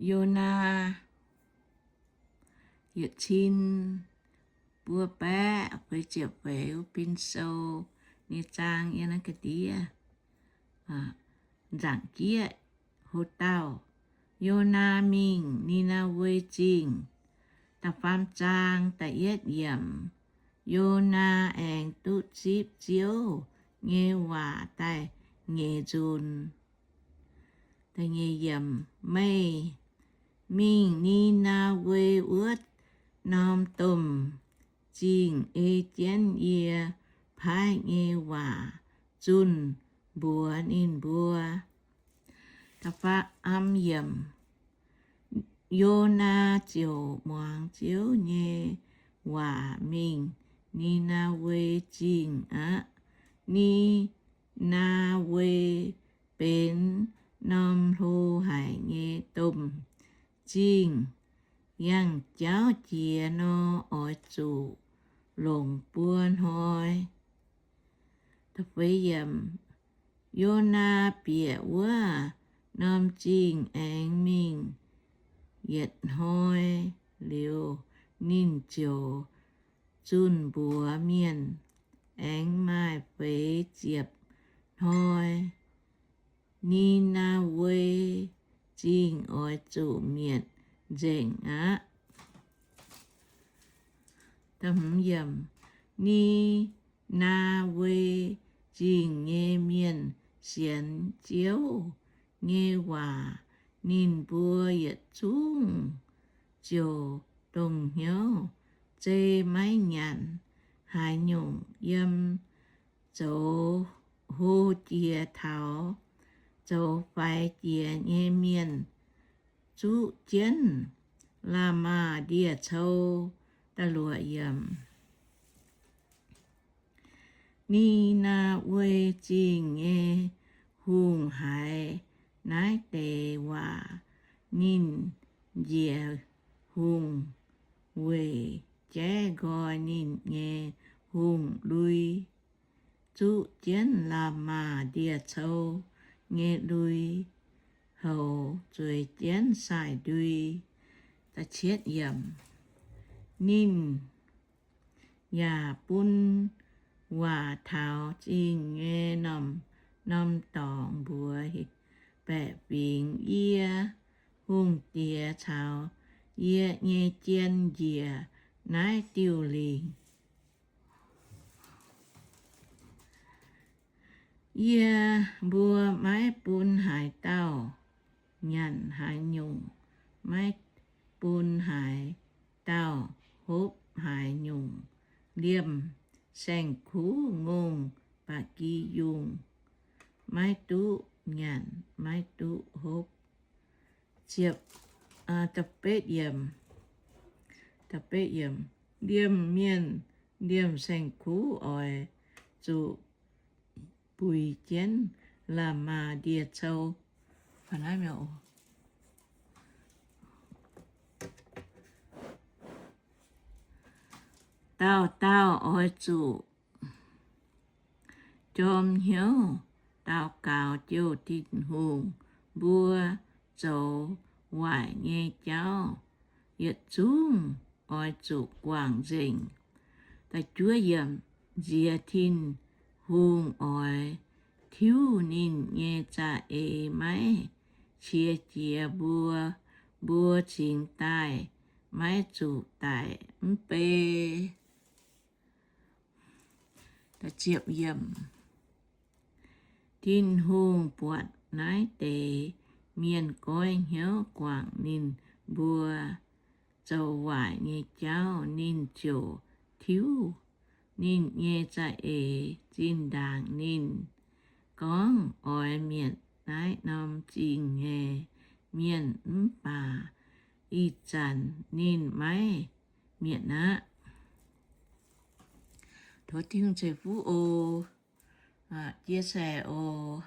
Yonaa yietc cin buo baeqv feix ziepc feix wuov bin sou nyei zaang yiem naaiv ga'ndiev nzaangc jieqv. Ho dauh Yonaa mingh Ni^naa^we Zingh. Da'faam zaang da'yietv yiemc. Yonaa aengx duqv zipv Ziouv nyei waac daaih nyeic nzunc. Meih mingh Ni^naa^we wuov norm domh zingh ei jienv yie paaiv nyei waac zunh mbuox ninh mbuo. Yonaa ziouc muangx Ziouv nyei waac mingh Ni^naa^we Zingh aqv. Ni^naa^we benx norm hlo haic nyei domh zingh. Yangh jauv jiex nor, oix zuqc longc buo hnoi. Yonaa bieqc wuov norm zingh aengx mingh yietc hnoi liuz, ninh ziouc zunh mbuox mienh. Aengx maaih feix ziepc hnoi, Ni^naa^we Zingh oix zuqc mietc nzengc aqv. Ni^naa^we Zingh nyei mienh sienx Ziouv nyei waac. Ninh mbuo yietc zungv ziouc dongh hnyouv zei maiv nyanc haaix nyungc, yiem zoux hlo jiex taux zoux faix jiex nyei mienh zuqv jienv la'maah ndie-cou. Ni^naa^we Zingh nyei hungh haiz naaiv deix waac, ninh njiec hungh weic jaiv nqoi ninh nyei hungh lui, zuqv jienv la'maah ndie-cou nyei lui-houx, zueiz jienv sai-ndui. Ninh yaac bun waac taux zingh nyei norm-norm dorngx mbuox baeqc fingx, Yie hungh diex caux yie nyei jien njiec naaiv diuh lingc. Yie mbuo maiv bun haaix dauh nyanc haaix nyungc, maiv bun haaix dauh hopv haaix nyungc. Liemh saeng-kuv ngongh ba'gi yungh, maiv duqv nyanc, maiv duqv hopv. Liemh mienh, liemh saeng-kuv oix zuqc buix jienv la'maah ndie-cou. Dauh dauh oix zuqc jorm hnyouv daux gaux jouh Tin-Hungh. Mbuo zoux waaic nyei jauv yietc zungv oix zuqc guangc nzengc. Nziex Tin-Hungh oix tiuv ninh nyei za'eix, maiv qiex jiez mbuo. Mbuo cingx daaih maiv zuqc daic mv bei. Tin-Hungh buatc naaiv deix mienh goiv hnyouv guangc ninh mbuo zoux waaic nyei jauv, ninh ziouc tiuv ninh nyei za'eix zinh ndaangc ninh gorngv oix mietc naaiv norm zingh nyei mienh, mv baac ih zanc ninh maiv mietc aqv. Tov Tin-Hungh ceix fuqv oc. Chia sẻ oc.